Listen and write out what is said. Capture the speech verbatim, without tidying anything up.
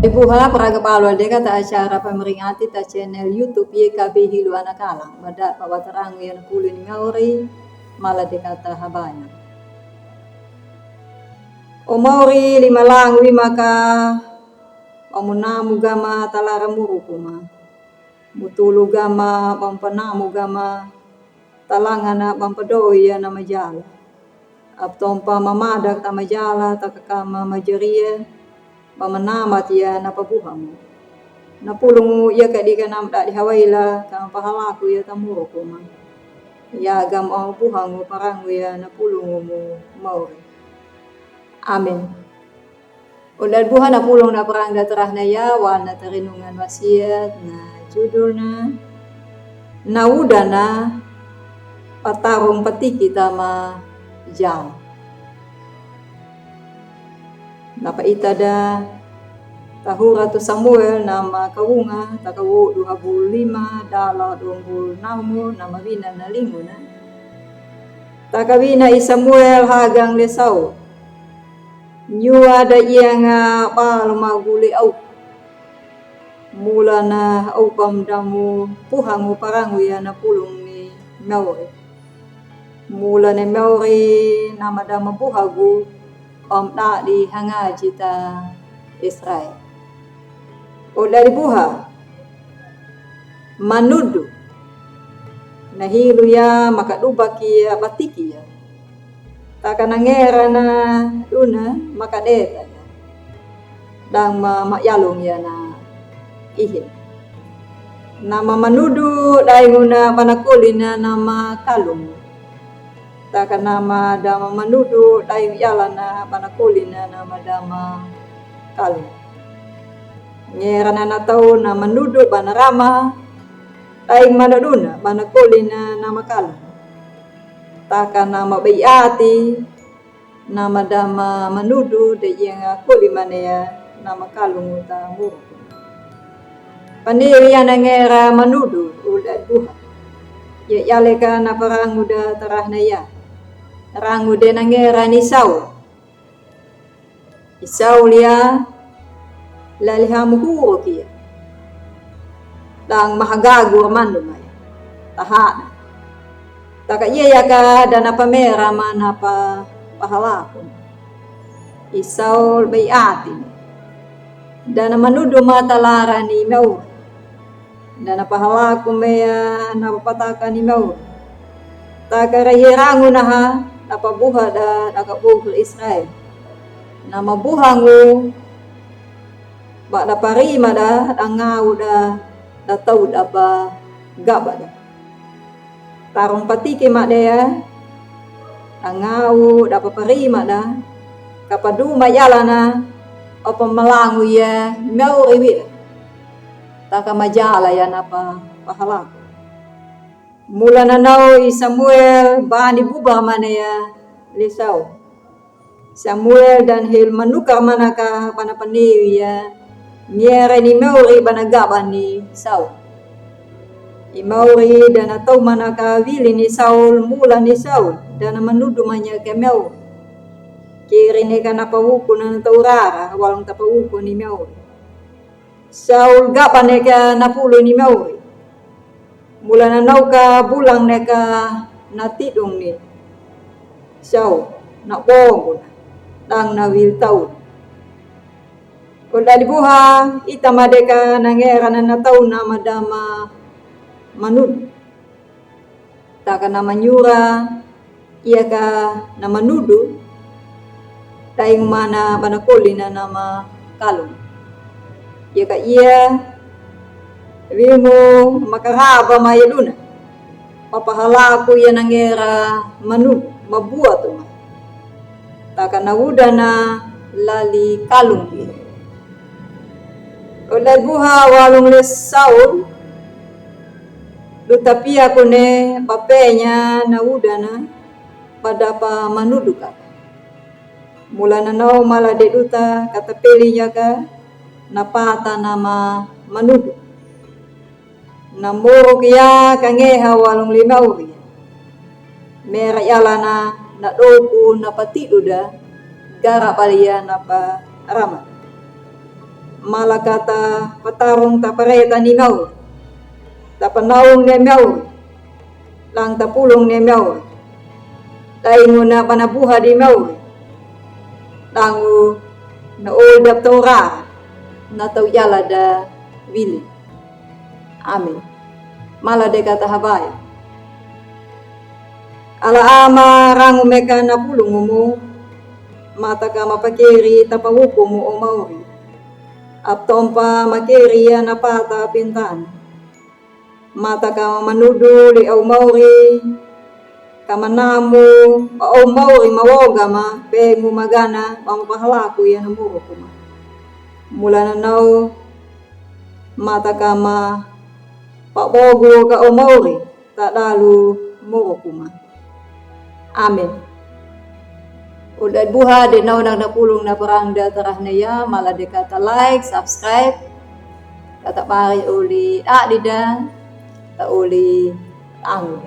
Ibu ha, praga balo de kata acara pamiringati ta channel YouTube Y K B Hilo Anakala. Bada pa watarangu ya na pulu ni mauri, mala de kata habaya. O mauri, lima langu wi maka, pamunamu gama talara muru kuma. Mutulu gama, pampanamu gama, talangana pampadoi ya na majala. Abtompa mamadak ta majala, ta kakama majaria, pamanamat ya na pabuhangu. Na pulungu ya kadika nam dadi hawaila, ka pahalaku ya ta muru kuma. Ya gam o buhangu parangu ya na pulungu mu mauri. Amen. Uda buha na pulung na parang da tarahna ya, wal na tarinungan wasiat na judulna na uda na patarung patiki ta majala. Na paita da tahura tu Samuel na makaunga, ta kawo du habul lima, dala du ambul namu, na mawina na linguna. Ta kawina i Samuel hagang le Saul. Nyua da ianga balu maguli au. Mula na au bam damu puhangu parangu ya na pulung ni mauri. Mula ni mauri na madama buhagu om dadi hangaji ta Israel. O dadi buha manudu. Na hilu ya makadubaki ya batiki ya. Taka na ngera na duna makadeta ya. Dang ma, ma yalung ya na ihin. Nama manudu dainguna bana kolina nama kalung. Taka nama dama manudu daing yalana bana kolina nama dama kalung. Ngera na natau na manudu bana rama, daing mana duna bana kolina nama kalung. Taka nama baiati, nama dama manudu de ianga koli mane ya nama kalungu ta muru. Panewi ya na ngera manudu uda buha. Ya yaleka na parangu da tarahna ya. Rangu de na ngera ni Saul. I Saul ya lali hamu huru kia. Dang mahagagu mandu mai. Tahana. Taka iya yaka dana pamera mana pa, pahalaku. I Saul baiati. Dana manudu mata lara ni mauri. Dana pahalaku meya na papataka ni mauri. Taka rahirangu naha, na pabuha da, na kabuha Israel. Na mabuhangu, ba da parima da, da ngau da, da tau da pa gaba da. Tarung patiki ma de ya, da ngau da paparima da, ka paduma yalana, o pamalangu ya, mauri wi. Taka majala ya na pa, pahalaku. Mula nanau i Samuel bani buba mane ya le Saul. Samuel dan hel manukar manaka bana panewi ya ngera ni mauri bana gaba ni Saul. I mauri dana tau manaka wili ni Saul, mula ni Saul dana manudu manya ke mauri. Kiri neka na pawuku na tau rara, walung ta pawuku ni mauri. Saul gaba neka na pulu ni mauri. Mula nanau ka bulang neka na tidung ni Saul, na bongu na, dang na wil taun. Uda dibuha, ita ma deka na ngera na natau na madama manudu. Taka na manyura, iya ka na manudu, daing mana bana koli na nama kalung. Iya ka iya, wimu makaraba ma iya duna. Papahalaku iya na ngera manudu, mabuatu ma. Taka na uda na lali kalung. Uda buha walung le Saul, duta pia kone papenya na uda na, padapa manudu kata. Mula nanau mala de duta kata peli yaka, na pata nama manudu. Na moro kia ka ngeha walung le mauri. Mera yalana na doku na patidu da, gara balia na pa rama. Mala kata patarung tapareta ni mauri, tapanaung ni mauri, lang tapulung ni mauri. Daingu na bana buha di mauri, dangu na oda taura na tau yala da wili. Amin. Mala de kata habai. Ala ama rangu meka na pulungu mu, mata kama pakeri tapa wuku mu o mauri. Aptompa makeri ya na pata pintana. Mata kama manudu li au mauri, kama namu au mauri mawoga ma pengu magana ma mapahalaku ya na muru kuma. Mula na nau mata kama pabogu ka au mauri tadalu muru kuma. Amin. Oda buha de nau na pulung na parang da tarahna ya, mala de kata like, subscribe, kata bari oli adida, ta oli angu.